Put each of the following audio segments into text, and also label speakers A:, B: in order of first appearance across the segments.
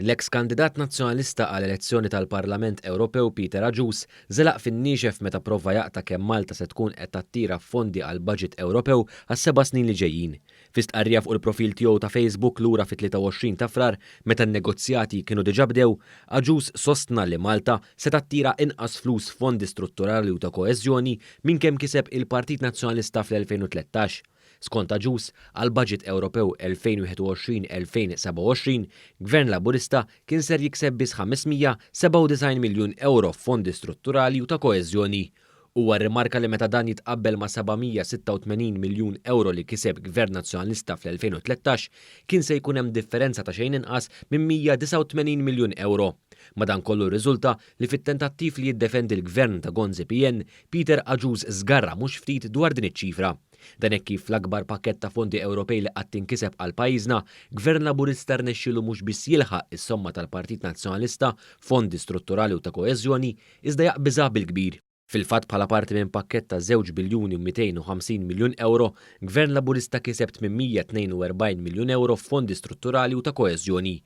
A: L-eks kandidat Nazzjonalista għall-elezzjoni tal-Parlament Ewropew Peter Agius żelaq fin-niexef meta prova jaqta' kemm Malta se tkun qed tattira fondi għall-baġit Ewropew għas-seba' snin li ġejjin. Fi stqarrija fuq il-profil tiegħu ta' Facebook lura fit-23 ta' Frar, meta n-negozjati kienu diġà bdew, Agius sostna li Malta se tattira inqas flus fondi strutturali u ta' koeżjoni minn kemm kiseb il-Partit Nazzjonalista fl-2013. Skont Agius, għall-baġit Ewropew 2021-2027, Gvern Laburista kien ser jikseb biss 597 miljun ewro f'fondi strutturali u ta' koeżjoni. Huwa rrimarka li meta dan jitqabbel ma' 786 miljun ewro li kiseb Gvern Nazzjonalista fl-2013, kien se jkun hemm differenza ta' xejn inqas minn 189 miljun ewro. Madankollu rriżulta li fit-tentattiv li jiddefendi l-Gvern ta' Gonzi PN, Peter Agius żgarra mhux ftit dwar din iċ-ċifra. Dan hekk kif fl-akbar pakkett ta' fondi Ewropej li qatt inkiseb għal pajjiżna, Gvern Laburista rnexxielu mhux biss jilħaq is-somma tal-Partit Nazzjonalista f'fondi strutturali u ta' koeżjoni, iżda jaqbiżha bil-kbir. Fil-fatt bħala parti minn pakkett ta' żewġ biljuni u 250 miljun ewro, Gvern Laburista kiseb 842 miljun ewro f'fondi strutturali u ta' koeżjoni.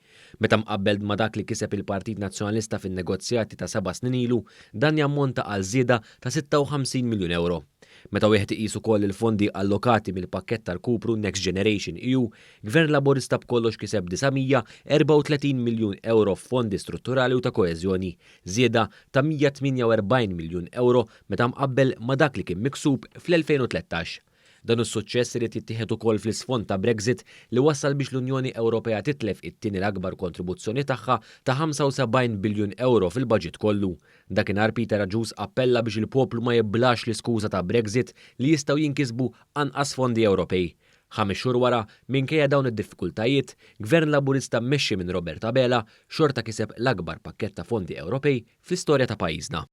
A: Meta mqabbel ma' dak li kiseb il-Partit Nazzjonalista fin-negozjati ta' seba' snin ilu, dan jammonta għal żieda ta' 56 miljun ewro. Meta wieħed iqis ukoll il-fondi allokati mill-pakkett ta' rkupru Next Generation EU, Gvern Laburista b'kollox kiseb 934 miljun ewro f'fondi strutturali u ta' koeżjoni, żieda ta' 148 miljun ewro meta mqabbel ma' dak li kien miksub fl-2013. Dan is-suċċess irid jittieħed ukoll fl-isfond ta' Brexit li wassal biex l-Unjoni Ewropea titlef it-tieni l-akbar kontribuzzjoni tagħha ta' 75 biljun ewro fil-baġit kollu. Dakinhar Peter Agius appella biex il-poplu ma jiblax l-iskuża ta' Brexit li jistgħu jinkisbu anqas fondi Ewropej. Ħames xhur wara, minkejja dawn id-diffikultajiet, Gvern Laburista mmexxi minn Robert Abela xorta kiseb l-akbar pakkett ta' fondi Ewropej fl-istorja ta' pajjiżna.